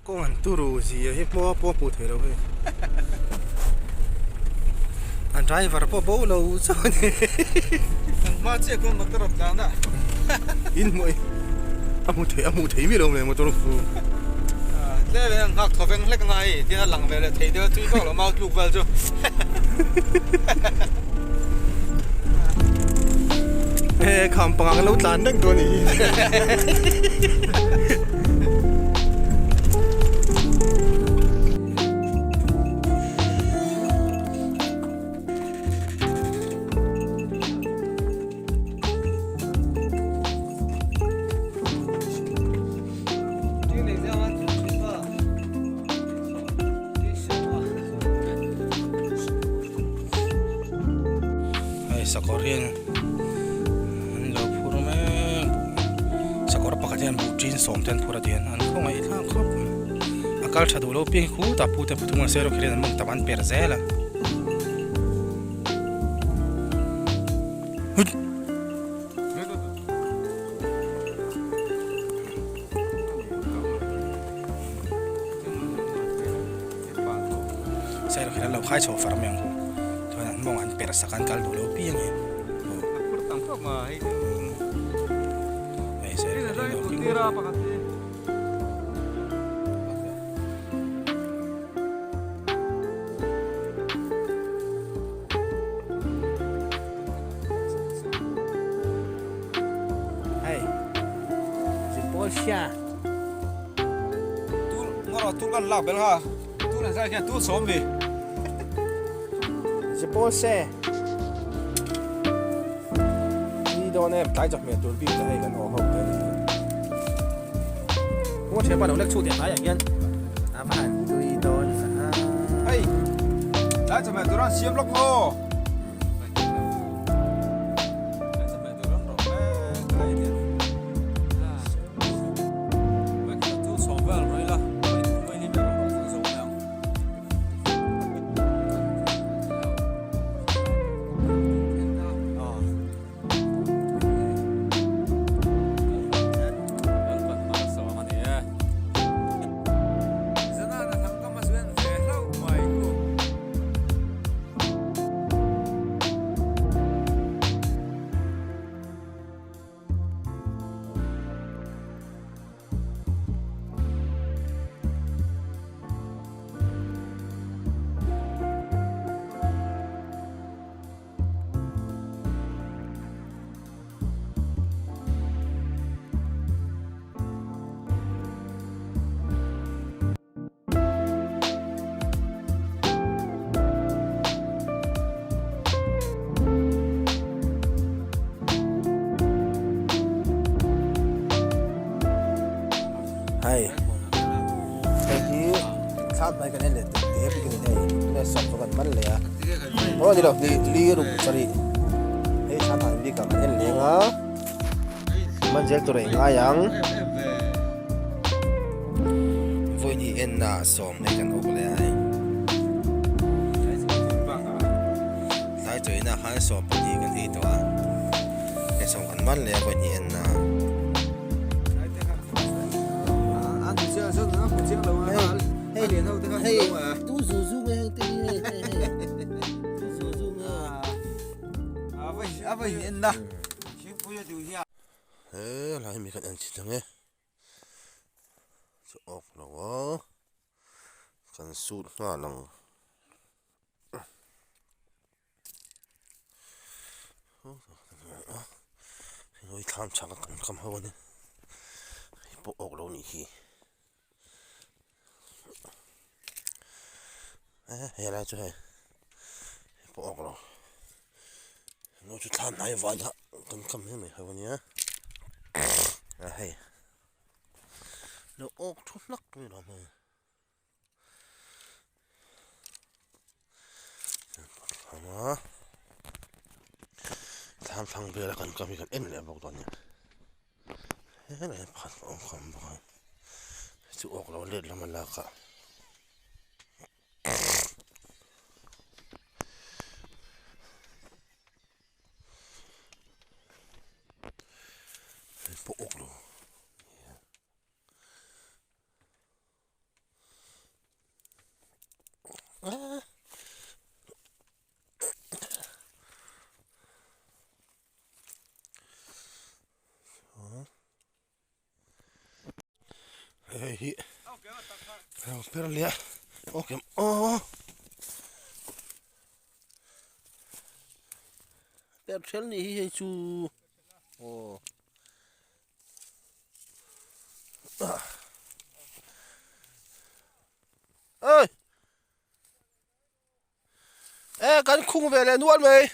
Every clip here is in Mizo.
Kawng an turu zia hi hma pawh a hmuh theih loh hei. A driver pawh bo lo chauh a ni. Kan hma chiah khan motor a tlan a. In hmuh a hmu thei a hmuh thei miah lo mai motor chu. Tlem in an nghak thaw veng hlek anga hei tin a lang ve leh thei deuh a tui vak lo mau tluk vel chu. He kham panga kan lo tlan reng dawn a ni hi. Hei sakawr hian an lo phur mek sakawr pakhat hian buh tin sawm te an phur a ti an khawngaih thlak khawp mai a kal tha duh lo piang hi khutah pu te pathum an sero kher hian an mawng tam an per zel a. Sir khian an lo khai chho far mai ang chu chuan an mawng an per sak a an kal duh lo piang hi hei sir khian an lo keng Hei Zipawlsia. Tul ngawrh tul kan lak bel kha tul an zai khian tul sawm vi. Zipawlse. Ni dawn em tlai chawhmeh tur bik te hei kan haw ho te ni. Ngaw thianpa lo lek chhuak teh hnaiah hian a va han tui dawn a. Hei tlai chawhmeh tur an siam lawk maw. Hei hei hi thla hmai kan en leh tep tep hi hei tunah sawm chu kan man leh a aw ni lo li li ruk sarih hei thla hmai bik ah kan en leng a man zel tur a ingai ang. Vawiin hi en na sawm hei kan awk leh a hei. Tlai chawina khan sawm pahnih kan ei tawh a hei sawm kan man leh a vawiin hi en na. Hei hei tu zu zu nge heng te hi hei hei hei tu zu zu nge. He lai mi kan en chhin ang e. Chu awk lo a kan sut nghal ang hei thlam chhak a kan kam ho a ni hei pawh awk lo nih hi helai chu hei hei pawh awk lo chu thlam hnai van ah kan kam mai mai ho a nia a hei. Lo awk thu hlak mai lo hmel. Thlam a thlam thlang vel a kan kam hi kan en leh bawk dawn nia helai pakhat a awm khawm bawk a chu awk lo let lam a lak a. Pawh awk lo. Lo per leh a okay aw per ṭhel nih hi hei chu aw ơi e kan khung ve leh nual mai.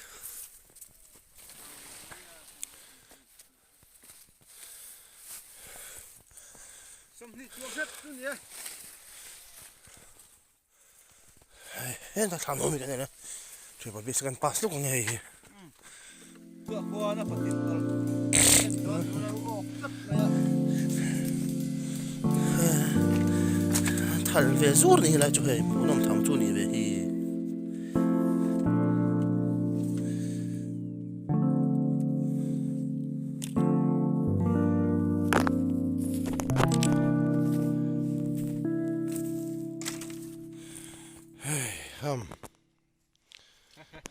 Heng ka thlam awm hi kan en a triple B second pass luk ang hei hi. Thal ve zur ni lai chu hei hmuhnawm tham chu ni ve hi. Hei ham.